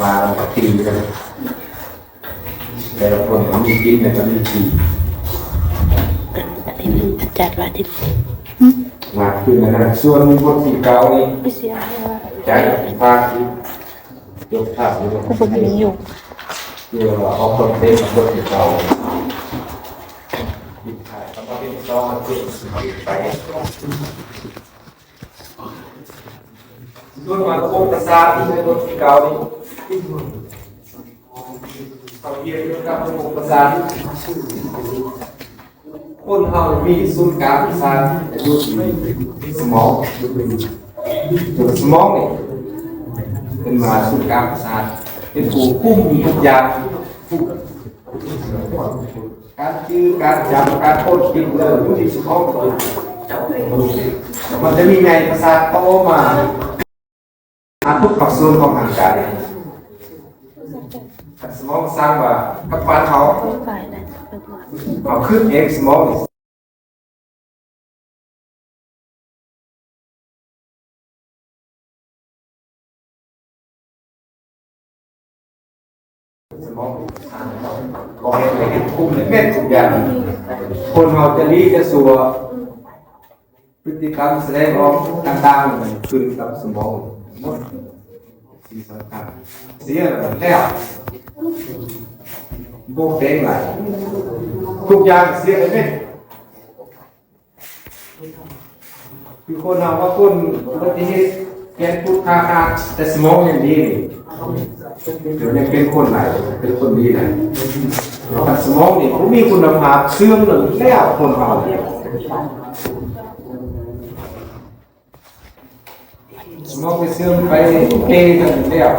ວ່າກັນ ແຕ່ລະຄົນກໍມີກິນ ແລ້ວກໍມີຂີ່ ອັນນີ້ມັນຈັດວ່າທີ່ ມາຄືນນັ້ນ ສ່ວນບົດທີເກົ້ານີ້ ໄປເສຍໃຫ້ວ່າ ຈາກພາກທີ່ ຍົກພາບຢູ່ ກໍບໍ່ມີຢູ່ ເພື່ອວ່າອອກຄອນເທັນບົດທີເກົ້າ ມີຖ່າຍຄຳວ່າເປັນຊອງ ເປັນໄປ ສ່ວນມາລະບົບປະສາດທີ່ໃນບົດທີເກົ້ານີ້ ເຮົາຮຽນກ່ຽວກັບລະບົບປະສາດ ຄົນເຮົາມີສູນກາງປະສາດຢູ່ທີ່ສະໝອງ ສະໝອງນີ້ເປັນວ່າສູນກາງປະສາດ ເປັນຜູ້ຄຸມທຸກຢ່າງ ການຈື່ ການຈຳ ການຄົ້ນຄິດເລື່ອງຢູ່ທີ່ສະໝອງ ມັນຈະມີໃຍປະສາດຕໍ່ມາ ຫາທຸກພາກສ່ວນຂອງຮ່າງກາຍ ສະໝອງສັ່ງວ່າກັບບ້ານເຮົາ ເຮົາຄິດເອງ ສະໝອງ ສະໝອງ ບອກໃຫ້ເຮັດ ຄຸມເຮັດທຸກຢ່າງ ຄົນເຮົາຈະດີຈະຊົ່ວ ພຶດຕິກຳສະແດງອອກຕ່າງໆ ມັນຂຶ້ນກັບສະໝອງໝົດ ສິ່ງສຳຄັນ ເສຍແລ້ວ ບໍ່ແປງຫຼາຍ ທຸກຢ່າງເສຍໄປເໝິດ. ຄືຄົນເຮົາວ່າຄົນອຸບັດຕິເຫດ ແຂນພຸດຂາຂາດ ແຕ່ສະໝອງຍັງດີນີ້ ດຽວນີ້ເປັນຄົນຫຼາຍ ເປັນຄົນດີຫຼາຍ ຄັນສະໝອງນີ້ບໍ່ມີຄຸນນະພາບ ເສື່ອມແລ້ວ ຄົນເຮົາ ສະໝອງໄປເສື່ອມໄປເປກັນແລ້ວ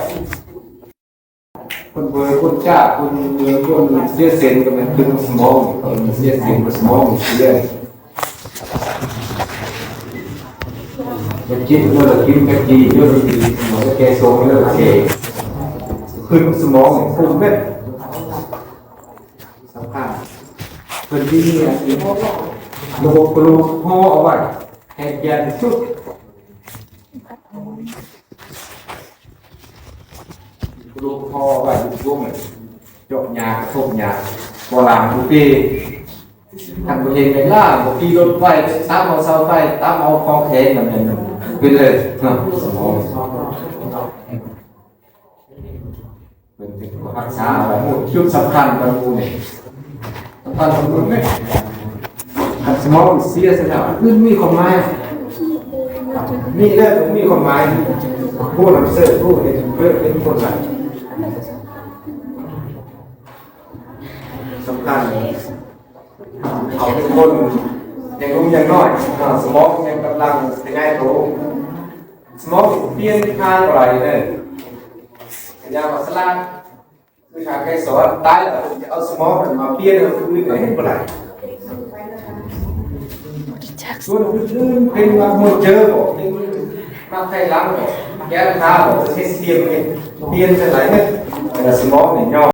ຄົນເບີ ຄົນຈ້າ ຄົນເມືອງ ຄົນເສຍເສັ້ນກໍແມ່ນເປັນສະໝອງ ຄົນເສຍເສັ້ນກໍສະໝອງເສຍ ໄປກິນ ເອີ ກິນໄປກີ ເອີ ສະໝອງແກ່ຊົງ ເອີ ເສຍ ຂຶ້ນສະໝອງ ຂຶ້ນເມັດ ສຳຄັນ ເພິ່ນມີອັນນີ້ ລະບົບກະດູກຫໍ່ເອົາໄວ້ ໃຫ້ແກ່ນທີ່ສຸດ ກະດູກຫໍ່ໄວ້ຢູ່ໂຮງ ຈົກຫຍ້າ ກະທົບຫຍ້າ ບໍ່ລ້າງບໍ່ເປ ຄັນບໍ່ເຮັດແມ່ນລ້າງ ບໍ່ຂີ່ລົດໄຟ ໄປຕຳເອົາເສົາໄຟ ຕຳເອົາຂອງແຂງ ນັ້ນແມ່ນເປັນເລີຍເນາະ ສະໝອງ ເພິ່ນເປັນຜູ້ຮັກສາເອົາໄວ້ ຈຸດສຳຄັນຂອງໝູ່ນີ້ ສຳຄັນຂອງໝູ່ນີ້ ຄັນສະໝອງເສຍຊະແລ້ວ ອື່ນມີຄວາມໝາຍ ມີແລ້ວບໍ່ມີຄວາມໝາຍ ຜູ້ນຳເສີດ ຜູ້ເຮັດເພິ່ນເປັນຄົນຫຼາຍ ສຳຄັນ ເຂົາເປັນຄົນຍັງໜຸ່ມຍັງນ້ອຍ ສະໝອງຍັງກຳລັງຂະຫຍາຍໂຕ ສະໝອງປ່ຽນທາງບໍ່ໄດ້ເດີ ກະຢ່າວ່າສະຫຼາດ ຄືທາງໄກສອນ ຕາຍແລ້ວເພິ່ນຈະເອົາສະໝອງນັ້ນມາປ່ຽນໃຫ້ຄົນອື່ນກໍເຮັດບໍ່ໄດ້ ສ່ວນອື່ນໆ ເປັນວ່າໂຮເຈີບໍ່ ເປັນມາໄທຫຼັງບໍ່ ແກ້ວທາບໍ່ ເຮັດປ່ຽນ ປ່ຽນຈັ່ງໃດເນາະ ແຕ່ສະໝອງນີ້ຍອມ